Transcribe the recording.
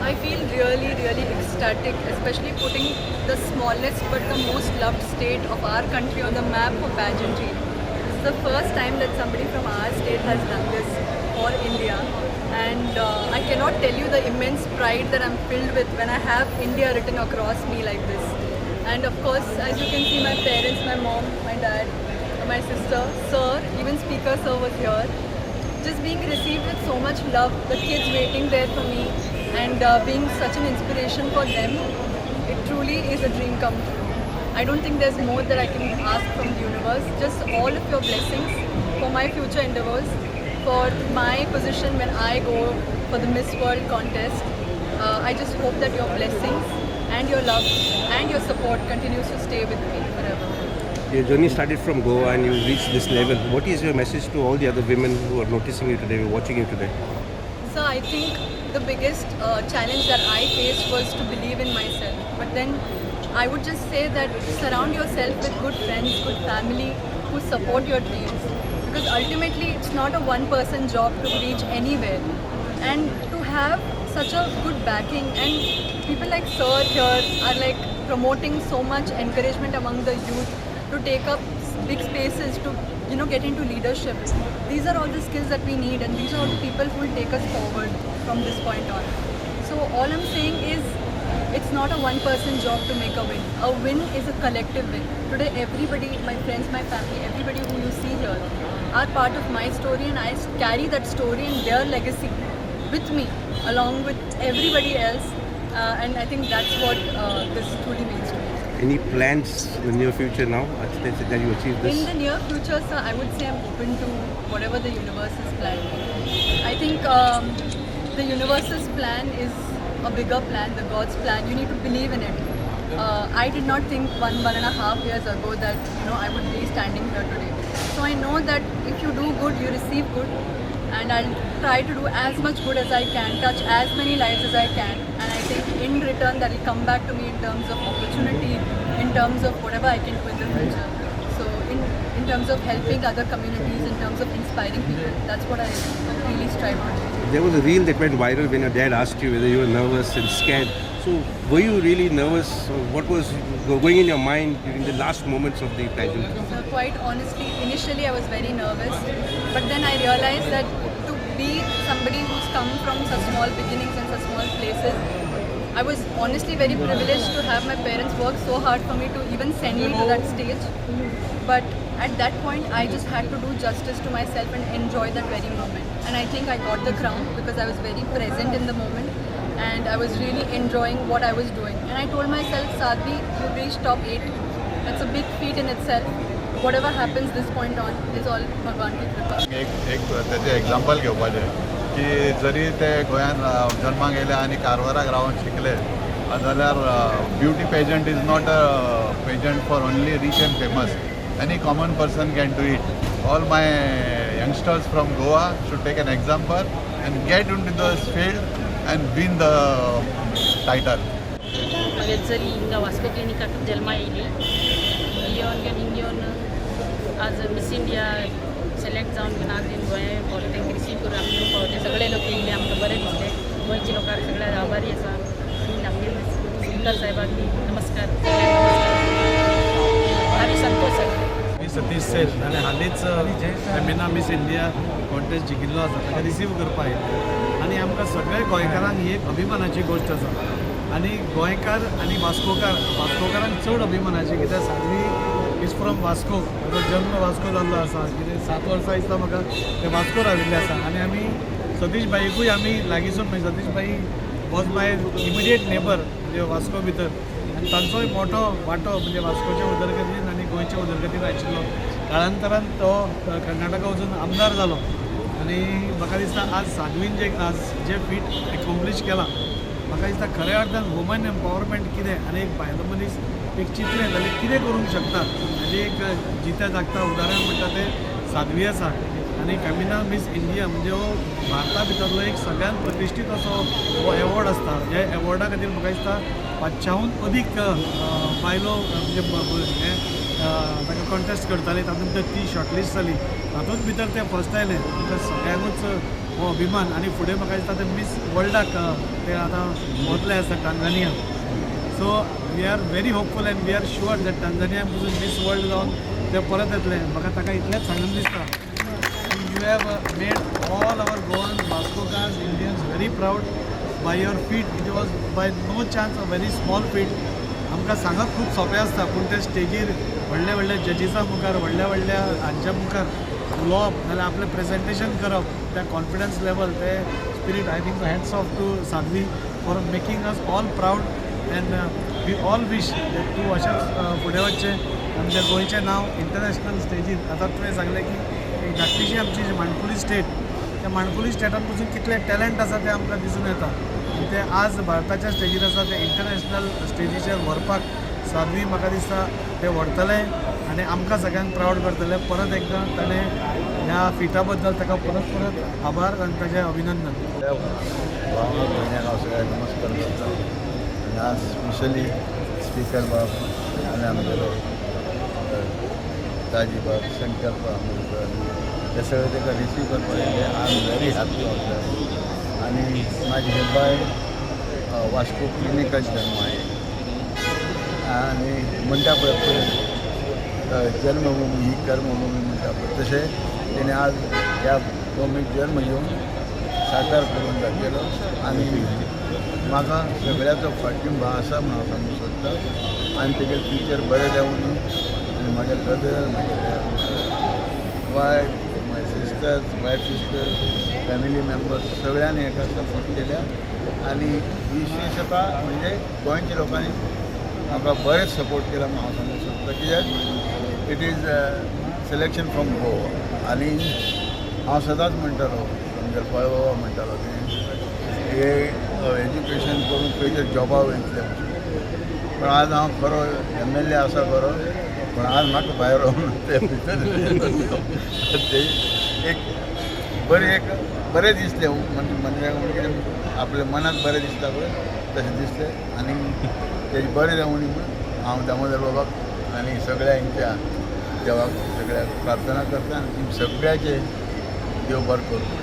I feel really, really ecstatic, especially putting the smallest but the most loved state of our country on the map for pageantry. This is the first time that somebody from our state has done this for India. And I cannot tell you the immense pride that I'm filled with when I have India written across me like this. And of course, as you can see, my parents, my mom, my dad, my sister, sir, even Speaker sir was here. Just being received with so much love, the kids waiting there for me, and being such an inspiration for them, it truly is a dream come true. I don't think there's more that I can ask from the universe. Just all of your blessings for my future endeavors, for my position when I go for the Miss World contest. I just hope that your blessings and your love and your support continues to stay with me forever. Your journey started from Goa and you reached this level. What is your message to all the other women who are noticing you today, who are watching you today? So I think the biggest challenge that I faced was to believe in myself. But then I would just say that surround yourself with good friends, good family who support your dreams. Because ultimately it's not a one person job to reach anywhere. And to have such a good backing, and people like sir here are like promoting so much encouragement among the youth to take up big spaces, to get into leadership. These are all the skills that we need, and these are all the people who will take us forward from this point on. So all I'm saying is, it's not a one person job to make a win. A win is a collective win. Today everybody, my friends, my family, everybody who you see here are part of my story, and I carry that story and their legacy with me along with everybody else, and I think that's what this truly means to me. Any plans in the near future now that you achieve this? In the near future, sir, I would say I'm open to whatever the universe is planning. I think the universe's plan is a bigger plan, the God's plan. You need to believe in it. I did not think 1.5 years ago that I would be standing here today. So I know that if you do good, you receive good, and I'll try to do as much good as I can, touch as many lives as I can, and I think in return that will come back to me in terms of opportunity, in terms of whatever I can do in the future. So in terms of helping other communities, in terms of inspiring people, that's what I really strive to do. There was a reel that went viral when your dad asked you whether you were nervous and scared. So were you really nervous? Or what was going in your mind during the last moments of the pageant? So quite honestly, initially I was very nervous, but then I realized that to be somebody who's come from such small beginnings and such small places, I was honestly very privileged to have my parents work so hard for me to even send me to that stage. But at that point, I just had to do justice to myself and enjoy that very moment. And I think I got the crown because I was very present in the moment and I was really enjoying what I was doing. And I told myself, Sadhvi, you reached top 8. That's a big feat in itself. Whatever happens this point on is all Bhagwan ki kripa. एक एक तेजें example घेवपाचें की जरी ते गोंयान जल्माक येयले आनी कारवाराक रावन शिकले जाल्यार beauty pageant is not a pageant for only rich and famous. Any common person can do it. All my youngsters from Goa should take an example and get into this field and win the title. म्हागे चली हिंगा वास्को क्लिनिकाक जल्मा येयली. येवन घेवन हिंग येवन आज मिस इंडिया सिलेक्ट जावन घेवन आज गोंया पावले. तांकां रिसीव करून आमी येवंक पावले. सगळे लोक येयले, आमकां बरें दिसलें. गोंयच्या लोकांक सगळ्यांक आभारी आसा आनी आमगे स्पिकर साहेबाक बी नमस्कार, सगळ्यांक नमस्कार. भारी संतोश जाता. मी सतीश सेल आनी हालींच फेमिना मिस इंडिया कॉन्टेस्ट जिखिल्लो आसा, ताका रिसीव करपाक आयिल्ले आनी आमकां सगळ्या गोंयकारांक ही एक अभिमानाची गोश्ट आसा. आनी गोंयकार आनी वास्कोकार, वास्कोकारांक चड अभिमानाची, कित्याक साध्वी is from Vasco, ताजो जल्म वास्को जाल्लो आसा. कितें 7 वर्सां दिसता म्हाका ते वास्को राविल्ले आसा. आनी आमी सतीश भाईकूय आमी लागींसून, म्हणजे Satish bhai was my immediate neighbour म्हणजे वास्को भितर, आनी तांचोय मोठो वांटो म्हणजे वास्कोच्या उदरगतीन आनी गोंयच्या उदरगतीन आशिल्लो. काळांतरान तो कर्नाटका वचून आमदार जालो आनी म्हाका दिसता आज साध्वीन जे आज जे फीट एकॉम्प्लीश केलां, म्हाका दिसता खऱ्या अर्थान वुमन एम्पावरमेंट कितें आनी एक बायल मनीस एक चिंतलें जाल्यार कितें करूंक शकता हाजें एक जित्या जागता उदाहरण म्हणटा तें साध्वी आसा. आनी फेमिना मिस इंडिया म्हणजे हो भारता भितरलो एक सगळ्यांत प्रतिश्ठीत असो हो एवॉर्ड आसता. ह्या एवॉर्डा खातीर म्हाका दिसता 500 अदीक बायलो म्हणजे हें ताका कॉन्टेस्ट करताले, तातूंत भितर ती शॉर्टलिस्ट जाली, तातूंत भितर तें फर्स्ट आयलें. आमकां सगळ्यांकूच हो अभिमान. आनी फुडें म्हाका दिसता ते मीस वर्ल्डाक ते आतां वतले आसा Tanzania. So we are very hopeful and we are sure that Tanzania पसून मीस वर्ल्ड जावन ते परत येतले. म्हाका ताका इतलेंच सांगून दिसता, you have made all our Goan Vascocars, Indians very proud by your feat. It was by no chance a very small feat. आमकां सांगप खूब सोंपें आसता, पूण ते स्टेजीर व्हडल्या व्हडल्या जजीसां मुखार, व्हडल्या व्हडल्या हांच्या मुखार उलोवप नाल्यार आपलें प्रेजेंटेशन करप, त्या कॉन्फिडन्स लेवल, ते spirit, I think hats off to Sadhvi for making us all proud and we all wish तूं अशेंच फुडें वचचें, आमच्या गोंयचें नांव इंटरनॅशनल स्टेजीर. आतां तुवें सांगलें की एक धाकटीशी आमची जी माणकुली स्टेट, त्या माणकुली स्टेटान पसून कितलें टॅलंट आसा तें आमकां दिसून येता आनी तें आज भारताच्या स्टेजीर आसा, तें इंटरनॅशनल स्टेजीचेर व्हरपाक साध्वी म्हाका दिसता तें व्हरतलें आनी आमकां सगळ्यांक प्रावड करतलें. परत एकदां ताणें ह्या फिटा बद्दल ताका परत परत आभार आनी ताचें अभिनंदन. भावना भयण्याक हांव सगळ्यांक नमस्कार करता आनी आज स्पेशली स्पिकर बाब आनी आमगेलो ताजी बाब, शंकर आमोणकर, हे सगळे ताका रिसीव करपाक येयले. I am very happy of that. आनी म्हाजी हे बायल वास्को क्लिनिकात जल्म आहे आनी म्हणटा पळय पळय जन्मभूमी ही कर्मभूमी म्हणटा पळय, तशें तेणें आज ह्या भुमीक जन्म घेवन साकार करून दाखयलो आनी म्हाका सगळ्याचो फाटबळ आसा म्हूण हांव सांगूंक सोदतां. आनी तेगे फ्युचर बरें जावं आनी म्हागे ब्रदर, म्हागे wife, my sisters, wife sisters, family members सगळ्यांनी हेका सपोर्ट केल्या. आनी विशेशता म्हणजे गोंयच्या लोकांनी म्हाका बरेंच सपोर्ट केला म्हूण हांव सांगूंक सोदतां, कित्याक it is selection from Goa. आनी हांव सदांच म्हणटालो, आमगे बाबा म्हणटालो की हे एज्युकेशन करून खंय तरी जॉबा वयतले. पण आज हांव खरो एमएलए आसा खरो, पूण आज म्हाका भायर रावन ते भितर ते एक बरें, एक बरें दिसलें. म्हणजे म्हणजे आपल्या मनाक बरें दिसता पळय तशें दिसलें. आनी तेजें बरें जावं न्ही म्हूण हांव दामोदर बाबाक आनी सगळ्या हेंच्या देवाक सगळ्याक प्रार्थना करता आनी सगळ्याचें देव बरें करूं.